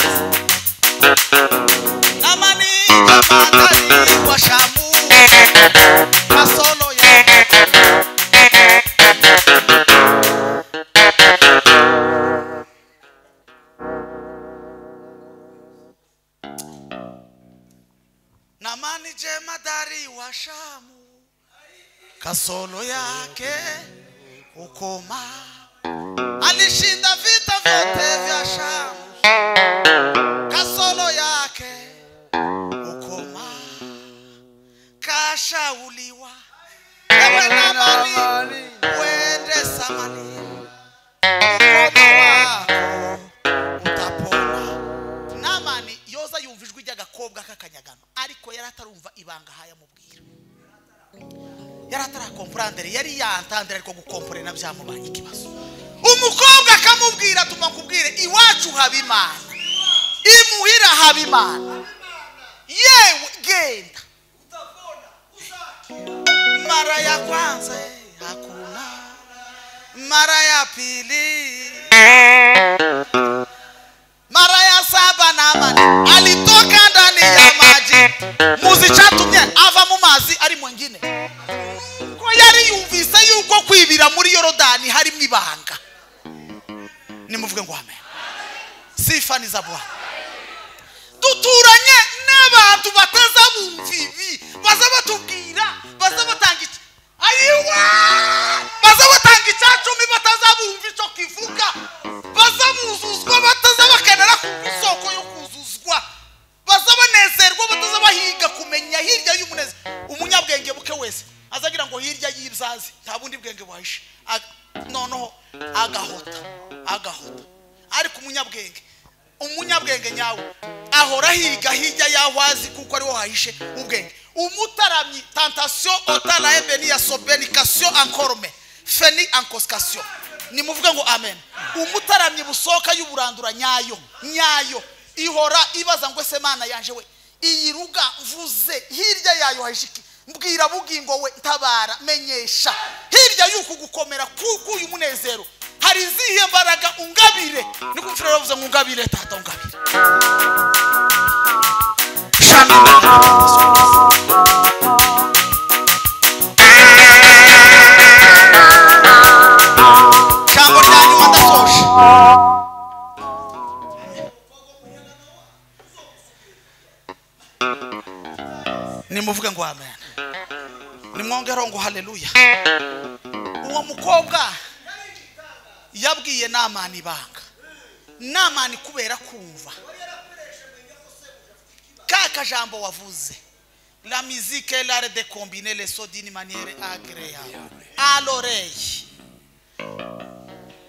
amani jamatari wa shamu kasolo ya Namani jemadari wa Shamu kasolo yake ukoma, alishinda vita vyote vya Shamu kasolo yake ukoma, kashauliwa ewe Namani wende Samaria, ukoma wako utapona. Namani yoza yumva ijwi ry'agakobwa k'akanyagano, ariko yari atarumva ibanga haya mubwira. Yari atarakomprandere, yari yantandere, ariko gukomporera byamubaye ikibazo. Umukobwa akamubwira, tuma nkubwire, iwacu haba Imana, imuhira haba Imana, yewe genda. Mara ya kwanza hakuna, mara ya pili, mara ya saba Naamani alitoka ndani ya maji. Muzi chatumye ava mu mazi ari mwingine, ko yari yumvise yuko kwibira muri Yorodani harimo ibanga. Nimuvuge ngo amen. Sifa ni za Bwana. Duturanye n'abantu bataza bumva ibi, baza batubwira, baza batanga iki, ayiwa, baza batanga icyacumi, bataza bumva icyo kivuga, baza buzuzwa, bataza bakenera ku isoko yo kuzuzwa, baza banezerwa, bataza bahiga kumenya hirya y'umunezero. Umunyabwenge buke wese azagira ngo hirya y'ibyazi nta bundi bwenge buhishe, noneho agahota. Ariko umunyabwenge nyawe ahora higa hirya y'aho azi, kuko ariho hahishe ubwenge. Umutaramyi tentation otala ebeni ya sobenikation encorme feni encoscation. Nimuvuge ngo amen. Umutaramyi busoka y'uburandura nyayo nyayo ihora ibaza ngo ese Mana yanje we, iyi ruga mvuze hirya yayo hahishe iki? Mbwira bugingo we, ntabara, menyesha hirya y'uku gukomera kuko uyu munezero hari izihe mbaraga, ungabire. Niko mfura bavuze ngo ungabire tata, ungabire. Jambo rya nyuma ndasoje. Nimuvuge ngo amen. Nimwongeraho ngo haleluya. Uwo mukobwa yabwiye Naamani ibanga. Naamani kubera kumva ka kajambo wavuze, la musique est l'art de combiner les sons d'une manière agréable à l'oreille.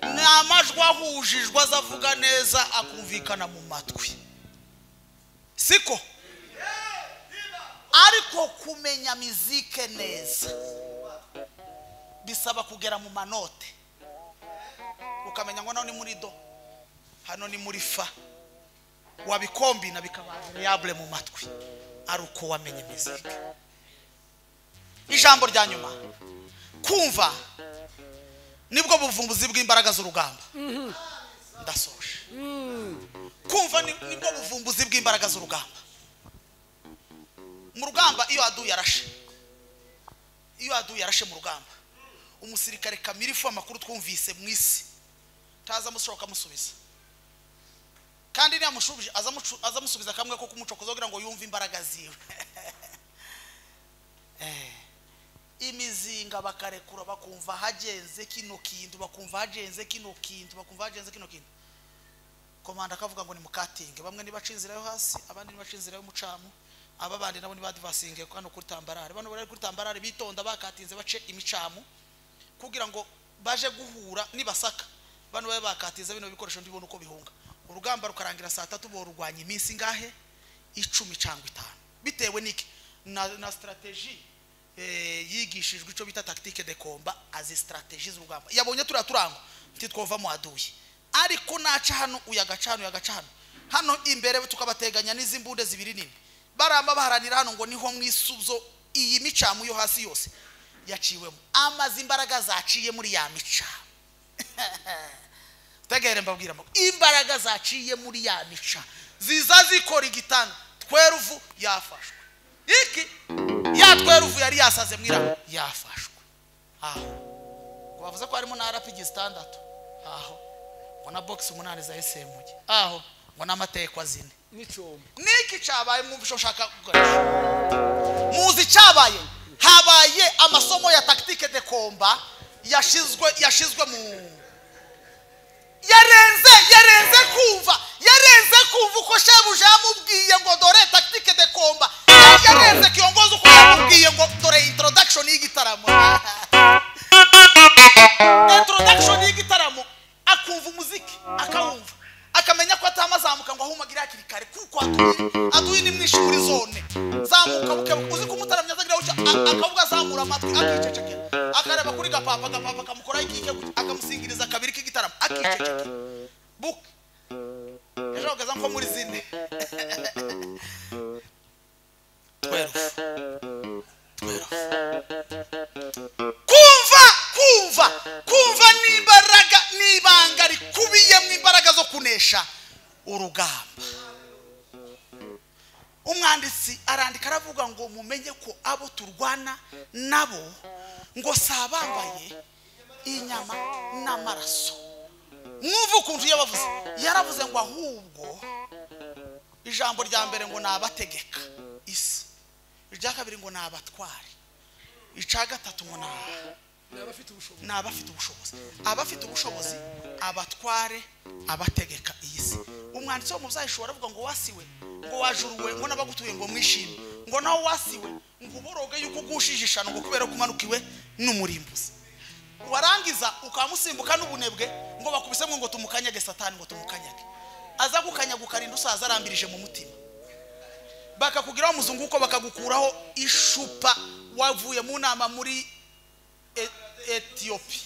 Ni amajwi ahujijwe azavuga neza akumvikana mu matwi, siko? Ariko kumenya muzike neza bisaba kugera mu manote, ukamenya ngo naho ni muri do, hano ni muri fa, wabikombina bikaba agréable mu matwi, ari uko wamenye muzike. Ijambo rya nyuma, kumva nibwo buvumbuzi bw'imbaraga z'urugamba. Ndasoje. Kumva nibwo buvumbuzi bw'imbaraga z'urugamba. Mu rugamba iyo aduye yarashe, iyo aduye yarashe mu rugamba, umusirikare kamirifu amakuru twumvise mu isi taza mushoka musubiza, kandi niyamushubije azamusubiza kamwe ko kumucokoza kugira ngo yumve imbaraga ziwe. Imizinga bakarekura, bakumva hagenze kino kintu, bakumva hagenze kino kintu, bakumva hagenze kino kintu. Komanda akavuga ngo ni mukatinge, bamwe nibaca inzira yo hasi, abandi nibaca inzira y'umucamu, aba bandi nabo nibadivasinge hano kuri tambarare. Bano bari kuri tambarare bitonda bakatinze bace imicamu kugira ngo baje guhura nibasaka, bano babe bakatiza bino bikoresho ndibona uko bihunga. Urugamba rukarangira saa 3, borurwanya iminsi ngahe? 10 cyangwa 5, bitewe niki na strategie yigishijwe ico bita tactique de combat, azi strategie z'urugamba. Yabonye turiya turango ntitwova mu aduye, ariko naca hano uyagaca hano uyagaca hano hano imbere tukabateganya n'izimbunde zibiri nini, baramba baharanira hano ngo niho mwisuzo iyi micamu yo hasi yose yaciwemo, amazi imbaraga zaciye muri ya micamu. Tegere mbabwira, imbaraga zaciye muri ya mica ziza zikora igitanda. Tweruvu yafashwe, iki ya tweruvu yari yasaze mwira yafashwe. Aho ngo bavuze ko harimo na RPG 6, aho ngo na box 8 za SMG, aho ngo n'amatekwa zine n'icombo. Niki cabaye? Mwumvisho shaka kugarisha muzi cabaye, habaye amasomo ya tactique de combat yashizwe mu yarenze kumva, yarenze kumva uko shebuja yamubwiye ngo dore tactique de combat, yarenze kiongozi uko yamubwiye ngo dore introduction y'igitaramo. Introduction y'igitaramo, akumva umuziki akawumva, akamenya ko atamazamuka ngo ahumagira hakiri kare, kuko aduye ni mwinshi muri zone zamuka buke uzi ko umutaramyi azagira ucya akavuga azamura amatwi akicecekera akareba kuri gapapa gapapa kamukora ikike akamusingiriza kabiri k'igitaramo akicecekera buke ejo ugaza nko muri zine 12 kumva n'imbaraga n'ibanga rikubiye mu imbaraga zo kunesha urugamba. Umwanditsi arandika aravuga ngo mumenye ko abo turwana nabo ngo sabambaye inyama n'amaraso. Mwumva ukuntu yabavuze, yaravuze ngo ahubwo ijambo rya mbere ngo nabategeka isi, irya kabiri ngo nabatware, icya gatatu ngo n'abafite ubushobozi. Abafite ubushobozi, abatware, abategeka iyi si. Umwanditsi wo mu Byahishura aravuga ngo wasiwe, ngo wajuruwe, ngo n'abagutuye ngo mwishime, ngo nawe wasiwe ngo uboroge yuko ugushije ngo kubera kumanukiwe n'umurimbuzi. Warangiza ukamusimbuka n'ubunebwe ngo bakubisemo ngo tumukanyage Satani, ngo tumukanyage. Aza gukanyaga ukarinda usaza arambirije mu mutima. Bakakugiraho umuzunguko bakagukuraho ishupa wavuye mu nama muri Ethiopia.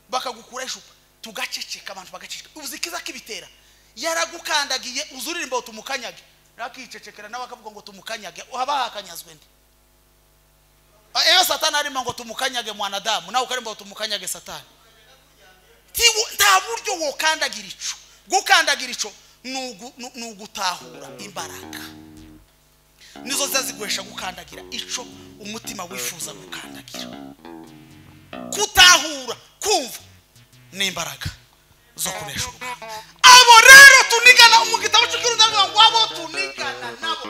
Bakagukura ishupa tugaceceka, abantu bagaceceka. Uzikiza kibitera yaragukandagiye uzuririmba tumukanyage, nakicecekera nawe akavuga ngo tumukanyage, haba hakanyazwe nde? Eyo Satani arimo ngo tumukanyage mwanadamu, nawe ukarimba ngo tumukanyage Satani. Nta buryo wokandagira ico. Gukandagira ico nugutahura imbaraga nizo zaziguhesha gukandagira ico umutima wifuza gukandagira. Kutahura, kumva n'imbaraga zo kunesha urugamba. Abo rero tunigana mu gitabo cy'Ikirundi ngo abo tunigana nabo,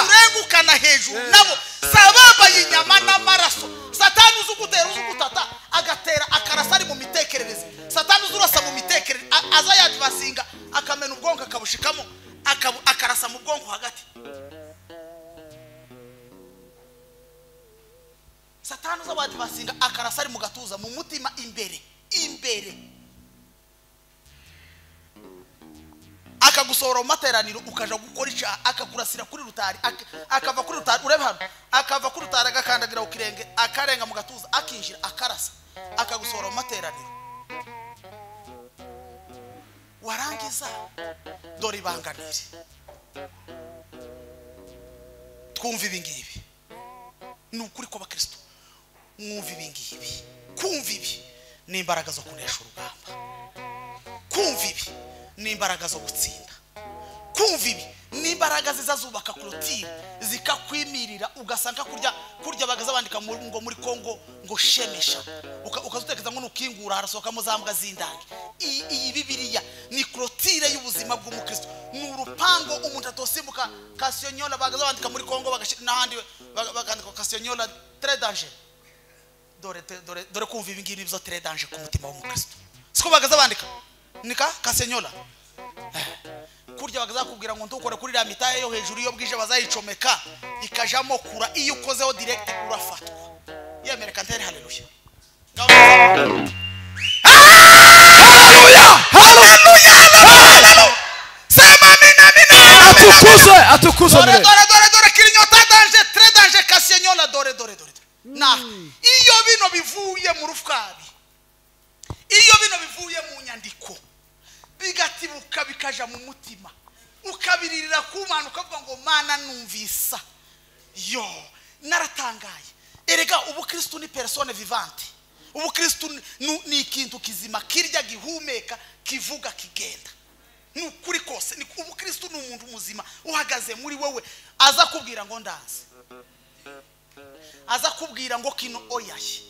turengukana hejuru nabo, sabambaye inyama n'amaraso. Satani uzugutera uzugutata agatera akarasa ari mu mitekerereze. Satani uzurasa mu mitekerereze, aza yadvasinga akamena ubwonko akabushikamo akarasa mu bwonko hagati. Satani uzabadvasinga akarasa ari mu gatuza, mu mutima imbere imbere, akagusohora mu materaniro ukaja gukora icyaha, akakurasira kuri rutari, akava kuri rutari, urebe hano, akava kuri rutari agakandagira ku kirenge, akarenga mu gatuza, akinjira akarasa, akagusohora mu materaniro. Warangiza dore ibanganire. Twumva ibi ngibi ni ukuri ko bakristo mwumva ibi ngibi. Kumva ibi ni imbaraga zo kunesha urugamba. Kumva ibi ni imbaraga zo gutsinda. Kumva ibi ni imbaraga zizazubaka clôture zikakwimirira, ugasanga kurya bagaza bandika ngo muri Kongo ngo shemesha, ukazutekeza ngo nukingura harasohokamo za mbwa z'indange. Iyi Bibiliya ni clôture y'ubuzima bw'umukristo, ni urupango umuntu atosimbuka. Kasionyola bagaza bandika muri Kongo n'ahandi bakandika kasionyola très danger. Dore dore dore kumva ibi ngibi byo très danger ku mutima w'umukristo. Siko bagaza bandika nika kasionyola kurya bagazakubwira ngo ndukore kuri la mitaye yo hejuru iyo bwije bazayicomeka ikajamo kura, iyo ukozeho direct urafatwa. Yemereka ntere haleluya. Haleluya, haleluya, haleluya. Sema mina mina. Atukuzwe, atukuzwe. Dore dore dore dore kirinyota danger, très danger kasenyola dore dore dore. Na iyo bino bivuye mu rufkabi, iyo bino bivuye mu nyandiko bigatibuka bikaja mu mutima, ukabiririra ku Mana ukavuga ngo Mana numvisa yo naratangaye. Erega ubukristo ni personne vivante. Ubukristo ni ikintu kizima kirya gihumeka kivuga kigenda. Ni ukuri kose, ni ubukristo ni umuntu muzima uhagaze muri wewe, aza kubwira ngo ndanze, aza kubwira ngo kino oyaye.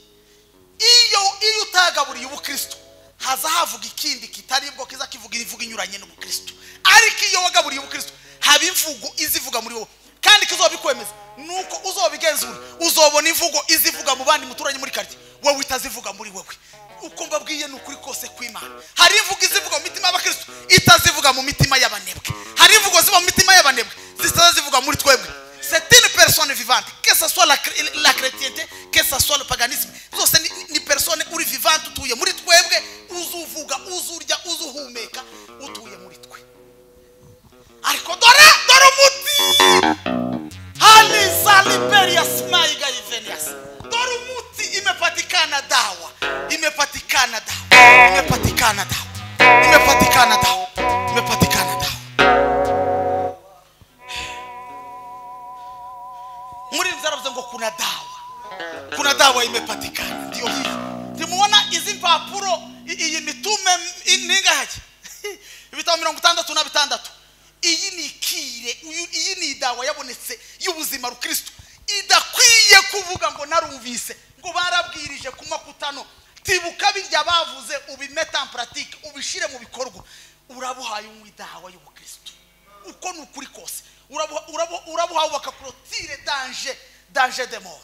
Iyo utagaburiye ubukristo haza havuga ikindi kitari bwo kiza kivuga ivuga inyuranye n'ubukristo. Ariko iyo wagaburiye ubukristo haba imvugo izivuga muri wowe, kandi kizobikwemeza nuko uzobigenzura, uzobona imvugo izivuga mu bandi muturanye muri quartier, wowe itazivuga muri wewe. Uko mbabwiye ni ukuri kose kw'Imana. Hari imvugo izivuga mu mitima y'abakristo itazivuga mu mitima y'abanebwe. Hari imvugo ziva mu mitima y'abanebwe zitazivuga muri twebwe. C'est une personne vivante, que ce soit la chrétienté, que ce soit le paganisme, zose ni personne uri vivante utuye muri twebwe, uzuvuga, uzurya, uzuhumeka, utuye muri twe. Ariko dore dore umuti Imepatikana dawa, imepatikana dawa, imepatikana dawa, imepatikana dawa, imepatikana dawa. Muri mzaravuze ngo kuna dawa, kuna dawa imepatikana. Ndio hivi timuona izi mpapuro, iyi mitume ningahaje ibitabo 66. Iyi ni ikire, iyi ni dawa yabonetse y'ubuzima rukristo idakwiye kuvuga ngo narumvise ngo barabwirije ku makutano. Tibuka birya bavuze, ubimeta en pratique, ubishire mu bikorwa. Urabuhaye unywa idawa y'ubukristo uko ni ukuri kose. Urabuhawe bakakurotire danger, danger de mort,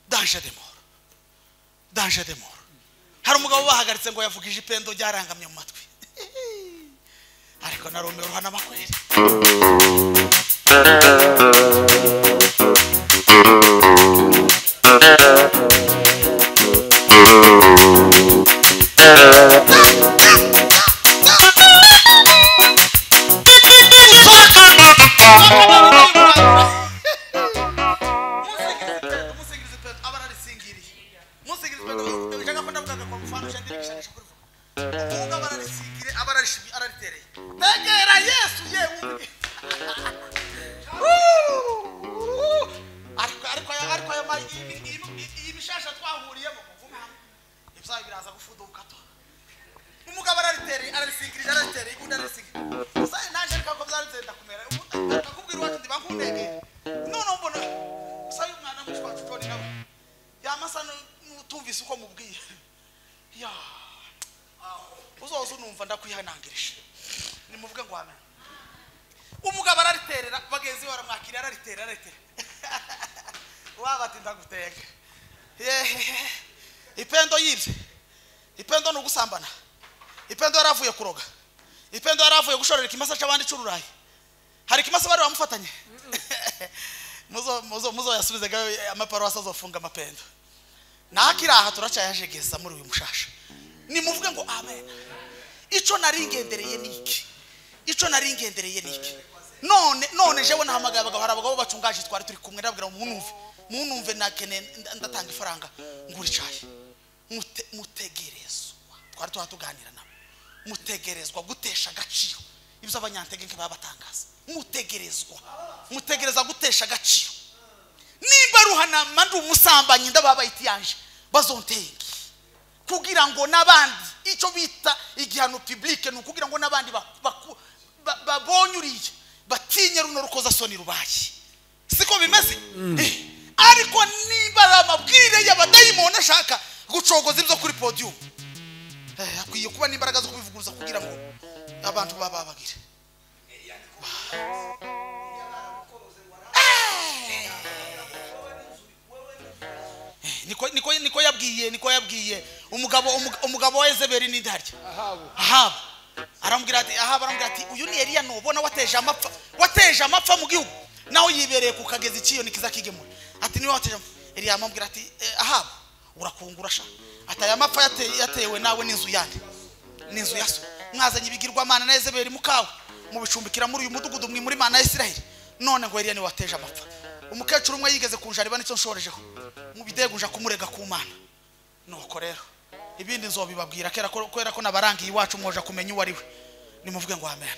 danger de mort, danger de mort. Hari umugabo bahagaritse ngo yavugije ipendo ryarangamye mu matwi, ariko narumiwe ruhana makwere. Tegera Yesu yewe. Ariko ariko ayo iyi mishasha twahuriyemo kuvuga ibyayi biraza gufuduka to. Umugabo araritereye, ararisingirije, araritereye, undi ararisingirije. Usaye naje ariko ko byari kumera. Akubwira wacu ndi bankundegera. None mbona usaye umwana mushwacu Tony nawe. Yamasa nutumvise uko mubwiye. Ya. Uzoza unumva ndakwihanangirije. Nimuvuge ngo amen. Umugabo arariterera, bagenzi baramwakira, arariterera, arariterera. Waba ati ndagutega. Yehe. Ipendo yibye. Ipendo nugusambana. Ipendo yaravuye kuroga. Ipendo yaravuye gushorera ikimasa cy'abandi cy'ururayi. Hari ikimasa bari bamufatanye. Muzo muzo muzo yasubize amaparuwasi azofunga amapendo. Nakiraha turacyayajegeza muri uyu mushasha. Nimuvuge ngo amen. Ico naringendereye niki? Ico naringendereye niki? None jewe nahamagaye abagabo, hari abagabo bacungaje twari turi kumwe, ndabwira munumve, munumve nakene ndatanga ifaranga ngura icayi. Mutegerezwa, twari tuganira nabo, mutegerezwa gutesha agaciro ibyo abanyantege nke babatangaza. Mutegerezwa, mutegereza gutesha agaciro. Nimba ruhanama ndi umusambanyi ndababaye itiyanje bazontenge kugira ngo nabandi, icyo bita igihano public ni ukugira ngo nabandi babonyuriye batinye runo rukoza soni rubaye. Siko bimeze? Ariko niba amabwire y'abadayimoni ashaka gucogoza ibyo kuri podium, akwiye kuba n'imbaraga zo kubivuguruza kugira ngo abantu bababagire. Niko yabwiye, niko yabwiye umugabo wa Yezebeli ni ndarya Ahabu. Arambwira ati, Ahabu arambwira ati uyu ni Eliya nubona wateje amapfa, wateje amapfa mu gihugu, naho yibereye ku kagezi ciyo nikiza kigemura. Ati niwe wateje. Eliya amubwira ati Ahabu urakungura sha, ati aya mapfa yatewe nawe n'inzu yande, n'inzu ya so. Mwazanye ibigirwamana na Yezebeli mukawe mubicumbikira muri uyu mudugudu mwe muri mana ya Isiraheli, none ngo Eliya ni wateje amapfa. Umukecuru umwe yigeze kunjariba nicyo nshorejeho mubidegunja kumurega ku Mana. Nuko rero ibindi nzobibabwira kera kwera ko nabarangiye iwacu mwoja kumenya uwo ari we. Nimuvuge ngo amen.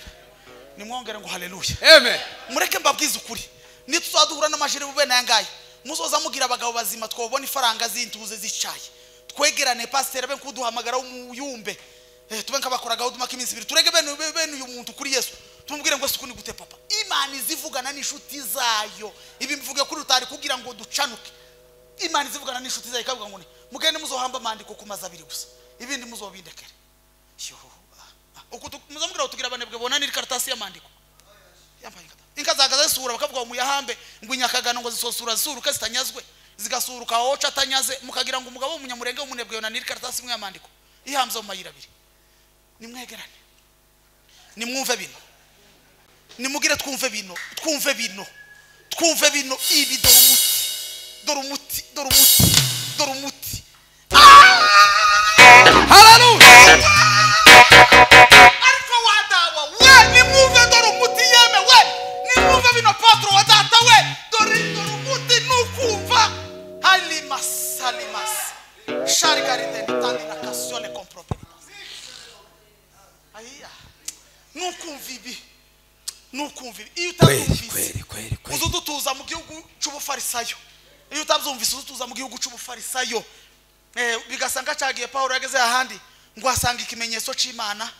Nimwongere ngo haleluya. Amen. Mureke mbabwize ukuri, nituzaduhura n'amajeri bube nangaye muzoza mugira abagabo bazima twobona ifaranga zintuze zicaye twegerane pasteur be kuduhamagara umuyumbe, tube nkabakoraga uduma kiminsi ibiri turege bene uyu muntu kuri Yesu tumubwire ngo sukuni gute papa. Imana izivugana n'inshuti zayo. Ibi mvuge kuri rutari kugira ngo ducanuke. Imana izivugana n'inshuti zayo ikavuga ngo mugende muzohamba amandiko ku mazi abiri gusa, ibindi muzobindekere. Uko muzamubwira tugira abanebwe bona ni karatasi y'amandiko. Yambaye ingata. Inka zagaza zisura bakavuga ngo muyahambe ngo inyakagano ngo zisosura zisuruke zitanyazwe zigasuruka woca atanyaze, mukagira ngo umugabo w'umunyamurenge w'umunebwe yona ni karatasi imwe y'amandiko ihamze mu mayira abiri. Nimwegerane, nimwumve bino, nimugire twumve bino, twumve bino, twumve bino. Ibi dore umuti, dore umuti, dore umuti, dore umuti. Haleluya. Ariko wadawa we, nimwumve dore umuti yeme we, nimwumve bino patro wa data we, dore dore umuti nukumva. Halima salima. Nukumva ibi, nukumva ibi. Iyo utabyumvise uzudutuza mu gihugu c'ubufarisayo. Iyo utabyumvise uzutuza mu gihugu c'ubufarisayo. Bigasanga cagiye Paulo yageze ahandi ngo asanga ikimenyetso c'Imana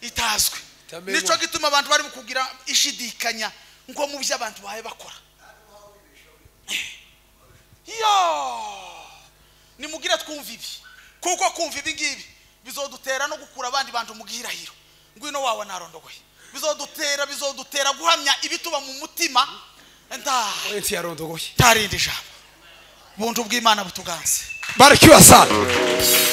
itazwi. Nico gituma abantu bari kugira ishidikanya ngo mu byo abantu bahe bakora. Yo, nimugire twumva ibi, kuko kumva ibi ngibi bizodutera no gukura abandi bantu mu gihirahiro. Ngwino wawe narondogoye. Bizodutera guhamya ibituba mu mutima. Nda yarondogoye tarindi jambo. Buntu bw'Imana butuganze. Barikiwa sana.